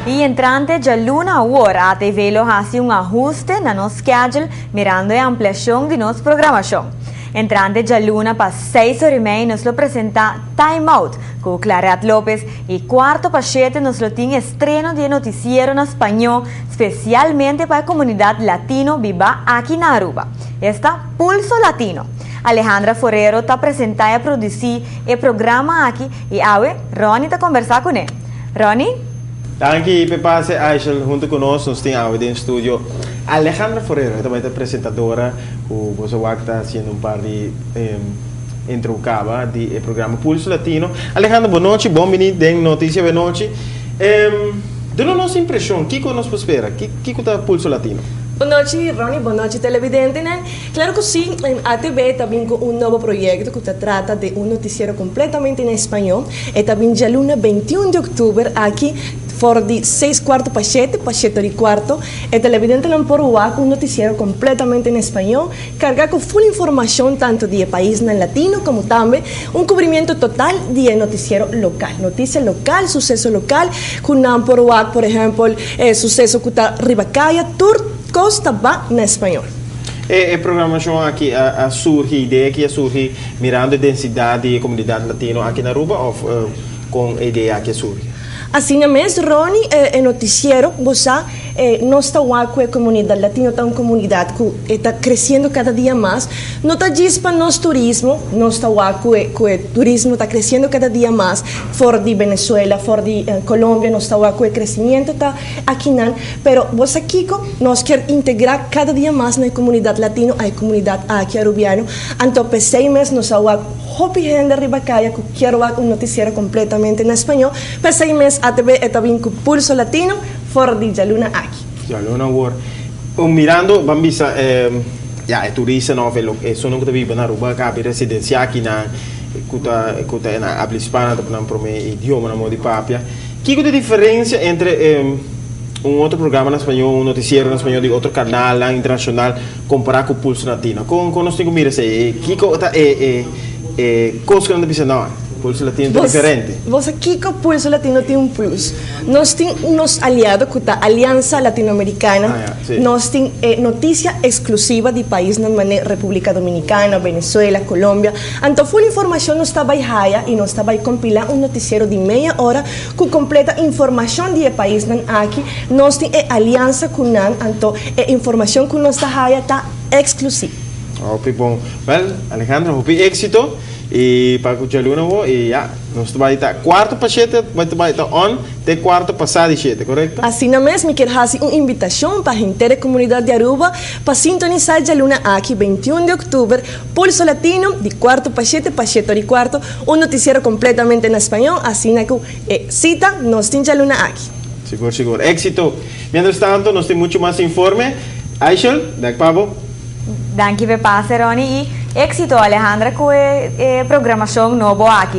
I entrante djaluna awor, ATV lo hasi un ahuste na nos schedule mirando e ampliashon di nos programashon. Entrante djaluna pa 6:30 nos lo presentá Time Out ku Claret Lopez i 6:45 nos lo tin estreno di notisiero na spañó spesialmente pa e komunidat latino biba aki na Aruba. Esta Pulso Latino. Alejandra Forero ta presentá i produsí e programa aki i awe Ronnie ta kombersá kuné. Ronnie? Danki, pa e pase. Aishel, huntu ku nos, nos tin awe den studio Alejandra Forero, tambe ta presentadora, ku boso ta hasiendo un par di intro kaba di programa Pulso Latino. Alejandra, bon nochi, bon biní den Notisia Bon Nochi. Duna nos impreshon, kiko nos por spera? Kiko ta Pulso Latino? Bon nochi, Ronnie. Bon nochi, televidente. Klaro ku si, ATV tambe ku un nobo proyekto ku ta trata di un notisiero kompletamente na spañó. I tambe djaluna 21 di òktober aki for di 6:45, pa 7:15, e televidentenan por wak un notisiero kompletamente na spañó, kargá ku full informashon tantu di pais latino komo tambe un kubrimentu total di notisiero lokal. Notisia lokal, suseso lokal, ku nan por wak, por ehèmpel, suseso ku ta riba kaya, tur kos ta na spañó. E programashon aki a surgi, idea aki a surgi mirando e densidat di komunidat latino aki na Aruba òf kon e idea aki a surgi? Asina mes, Ronnie, e notisiero, bo nos ta ku e komunidat latino ta un komunidat ku ta kresiendo kada dia mas. No ta djis pa nos turismo, nos ta ku e turismo ta kresiendo kada dia mas, for di Venezuela, for di Colombia, nos ta ku e kresementu ta akinan, pero bo kiko, nos ke integrá kada dia mas na komunidat latino, e komunidat aki arubiano. Anto, p'esei mes nos ta hopi hende riba kaya ku ke un notisiero kompletamente na spañó. P'esei mes ATV ta bin ku Pulso Latino for di djaluna aki. Djaluna awor. Mirando, ban bisa, ya, e turista no, esunnan ku ta biba na Aruba, ku residensia aki na ku ta na abla hispana, ta na promé idioma na moda di papia. Kiko ta e diferensia entre un otro programa na spañó, un notisiero na spañó di otro kanal internashonal, kompará ku Pulso Latino? Kon nos tin ku mira esei? Kiko ta e kos ku nan bisa, no, Pulso Latino ta diferente? Bo kiko, Pulso Latino tin un plus. Nos tin nos aliado ku ta Aliansa Latinoamericana. Ah, ja, si. Nos tin notisia eksklusivo di pais manera Repúblika Dominikana, Venezuela, Colombia. Anto, full informashon nos ta bai haya i nos ta bai kompilá un notisiero di meia ora ku kompleto informashon di pais aki. Nos tin aliansa ku nan, anto e informashon ku nos ta haya ta eksklusivo. Hopi bon. Well, Alejandra, hopi éksito i pa djaluna i ya, nos bai ta 6:45, bai ta on te 7:15, korekto? Asina mes, mi ke hasi un invitashon pa henter e komunidat di Aruba pa sintonisá djaluna aki 21 di òktober, Pulso Latino, di 6:45 pa 7:15, un notisiero kompletamente na spañó, asina ku sita nos tin djaluna aki. Sigur, sigur. Éksito. Mientras tantu, nos tin muchu mas informe. Aishel, bèk pa bo. Danki pa e pase, Ronnie. I éksito, Alejandra, ku e programashon nobo aki.